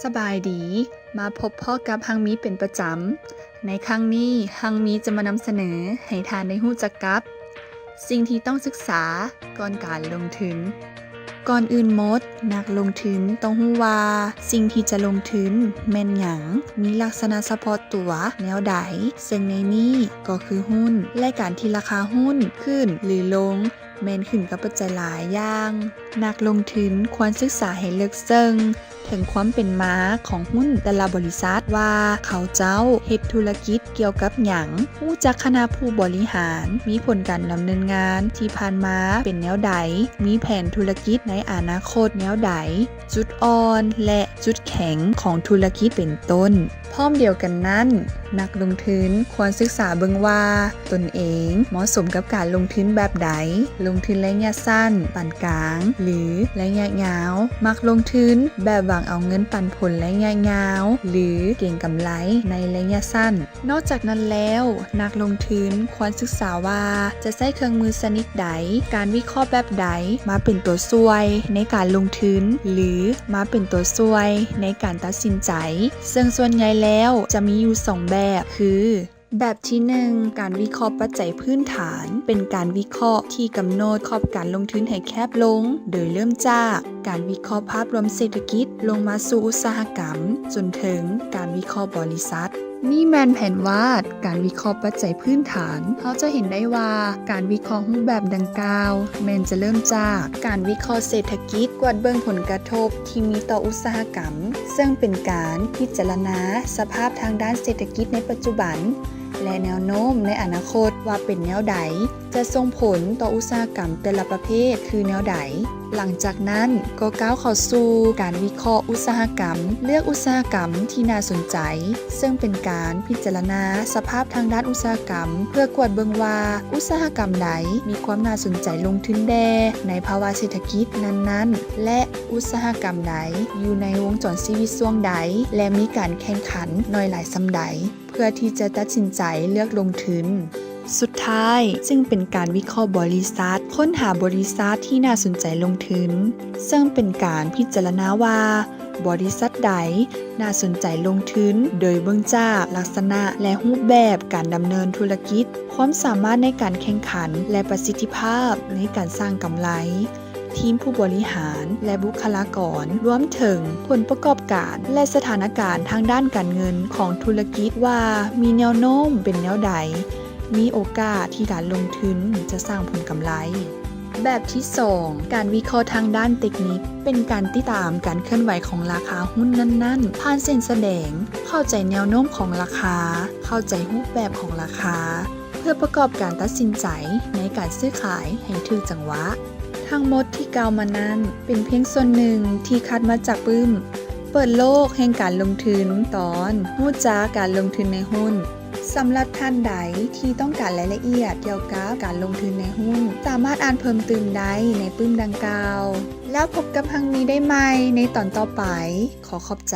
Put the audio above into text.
ສະບາຍດີ, ມາພົບພໍ້ກັບຮັງມີເປັນປະຈຳ. ໃນຄັ້ງນີ້ ຮັງມີຈະມານຳສະເໜີໃຫ້ທ່ານໄດ້ຮູ້ຈັກກັບສິ່ງທີ່ຕ້ອງສຶກສາກ່ອນການລົງທຶນ. ກ່ອນອື່ນໝົດ, ນັກລົງທຶນຕ້ອງຮູ້ວ່າສິ່ງທີ່ຈະລົງທຶນແມ່ນຫຍັງ, ມີລັກສະນະສະເພາະຕົວແນວໃດ, ເຊິ່ງໃນນີ້ກໍຄືຫຸ້ນ ແລະ ການທີ່ລາຄາຫຸ້ນຂຶ້ນ ຫຼື ລົງ ແມ່ນຂຶ້ນກັບປັດໄຈຫຼາຍຢ່າງ. ນັກລົງທຶນຄວນສຶກສາໃຫ້ເລິກເຊິ່ງເຖິງຄວາມເປັນມາຂອງຫຸ້ນແຕ່ລະບໍລິສັດ ວ່າເຂົາເຈົ້າເຮັດທຸລະກິດກ່ຽວກັບຫຍັງ, ຮູ້ຈັກຄະນະຜູ້ບໍລິຫານ, ມີຜົນການດຳເນີນງານທີ່ຜ່ານມາເປັນແນວໃດ, ມີແຜນທຸລະກິດໃນອະນາຄົດແນວໃດ, ຈຸດອ່ອນ ແລະ ຈຸດແຂງຂອງທຸລະກິດເປັນຕົ້ນ. ພ້ອມດຽວກັນນັ້ນ, ນັກລົງທຶນຄວນສຶກສາເບິ່ງວ່າຕົນເອງເໝາະສົມກັບການລົງທຶນແບບໃດ, ລົງທຶນໄລຍະສັ້ນ, ປານກາງ ຫຼື ໄລຍະຍາວ, ມັກລົງທຶນແບບຫວັງເອົາເງິນປັນຜົນໄລຍະຍາວ ຫຼື ເກັງກຳໄລໃນໄລຍະສັ້ນ. ນອກຈາກນັ້ນແລ້ວ, ນັກລົງທຶນຄວນສຶກສາວ່າຈະໃຊ້ເຄື່ອງມືຊະນິດໃດ, ການວິເຄາະແບບໃດມາເປັນຕົວຊ່ວຍໃນການລົງທຶນ ຫຼື ມາເປັນຕົວຊ່ວຍໃນການຕັດສິນໃຈ, ເຊິ່ງສ່ວນໃຫຍ່ແລ້ວຈະມີຢູ່ສອງແບບ ຄື ແບບທີໜຶ່ງ ການວິເຄາະປັດໄຈພື້ນຖານ, ເປັນການວິເຄາະທີ່ກຳນົດຂອບການລົງທຶນໃຫ້ແຄບລົງ, ໂດຍເລີ່ມຈາກການວິເຄາະພາບລວມເສດຖະກິດ ລົງມາສູ່ອຸດສາຫະກຳ ຈົນເຖິງການວິເຄາະບໍລິສັດ. ນີ້ແມ່ນແຜນວາດການວິເຄາະປັດໄຈພື້ນຖານ. ເຮົາຈະເຫັນໄດ້ວ່າການວິເຄາະຮູບແບບດັ່ງກ່າວ ແມ່ນຈະເລີ່ມຈາກການວິເຄາະເສດຖະກິດ, ກວດເບິ່ງຜົນກະທົບທີ່ມີຕໍ່ອຸດສາຫະກຳ, ເຊິ່ງເປັນການພິຈາລະນາສະພາບທາງດ້ານເສດຖະກິດໃນປັດຈຸບັນ ແລະ ແນວໂນ້ມໃນອະນາຄົດວ່າເປັນແນວໃດ, ຈະສົ່ງຜົນຕໍ່ອຸດສາຫະກຳແຕ່ລະປະເພດຄືແນວໃດ. ຫຼັງຈາກນັ້ນກໍກ້າວເຂົ້າສູ່ການວິເຄາະອຸດສາຫະກຳ, ເລືອກອຸດສາຫະກຳທີ່ໜ້າສົນໃຈ, ເຊິ່ງເປັນການພິຈາລະນາສະພາບທາງດ້ານອຸດສາຫະກຳ ເພື່ອກວດເບິ່ງວ່າອຸດສາຫະກຳໃດມີຄວາມໜ້າສົນໃຈລົງທຶນແດ່ ໃນພາວະເສດຖະກິດນັ້ນໆ ແລະ ອຸດສາຫະກຳໃດຢູ່ໃນວົງຈອນຊີວິດຊ່ວງໃດ ແລະ ມີການແຂ່ງຂັນໜ້ອຍຫຼາຍສ່ຳໃດ. ເພື່ອທີ່ຈະຕັດສິນໃຈເລືອກລົງທຶນ. ສຸດທ້າຍຈຶ່ງເປັນການວິເຄາະບໍລິສັດ, ຄົ້ນຫາບໍລິສັດທີ່ໜ້າສົນໃຈລົງທຶນ, ເຊິ່ງເປັນການພິຈາລະນາວ່າບໍລິສັດໃດໜ້າສົນໃຈລົງທຶນ, ໂດຍເບິ່ງຈາກລັກສະນະ ແລະ ຮູບແບບການດຳເນີນທຸລະກິດ, ຄວາມສາມາດໃນການແຂ່ງຂັນ ແລະ ປະສິດທິພາບໃນການສ້າງກຳໄລ. ທີມຜູ້ບໍລິຫານ ແລະ ບຸກຄະລາກອນ, ລວມເຖິງຜົນປະກອບການ ແລະ ສະຖານະການທາງດ້ານການເງິນຂອງທຸລະກິດວ່າມີແນວໂນ້ມເປັນແນວໃດ, ມີໂອກາດທີ່ການລົງທຶນຈະສ້າງຜົນກຳໄລ. ແບບທີສອງ ການວິເຄາະທາງດ້ານເຕັກນິກ, ເປັນການຕິດຕາມການເຄື່ອນໄຫວຂອງລາຄາຫຸ້ນນັ້ນໆ ຜ່ານເສັ້ນສະແດງ, ເຂົ້າໃຈແນວໂນ້ມຂອງລາຄາ, ເຂົ້າໃຈຮູບແບບຂອງລາຄາ, ເພື່ອປະກອບການຕັດສິນໃຈໃນການຊື້ຂາຍໃຫ້ຖືກຈັງຫວະ. ທັງໝົດທີ່ກ່າວມານັ້ນ ເປັນພຽງສ່ວນໜຶ່ງທີ່ຄັດມາຈາກປຶ້ມເປີດໂລກແຫ່ງການລົງທຶນ ຕອນຮູ້ຈັກການລົງທຶນໃນຫຸ້ນ. ສຳລັບທ່ານໃດທີ່ຕ້ອງການລາຍລະອຽດກ່ຽວກັບການລົງທຶນໃນຫຸ້ນ ສາມາດອ່ານເພີ່ມຕື່ມໄດ້ໃນປຶ້ມດັ່ງກ່າວ. ແລ້ວພົບກັບຮັງມີໄດ້ໃໝ່ໃນຕອນຕໍ່ໄປ. ຂໍຂອບໃຈ.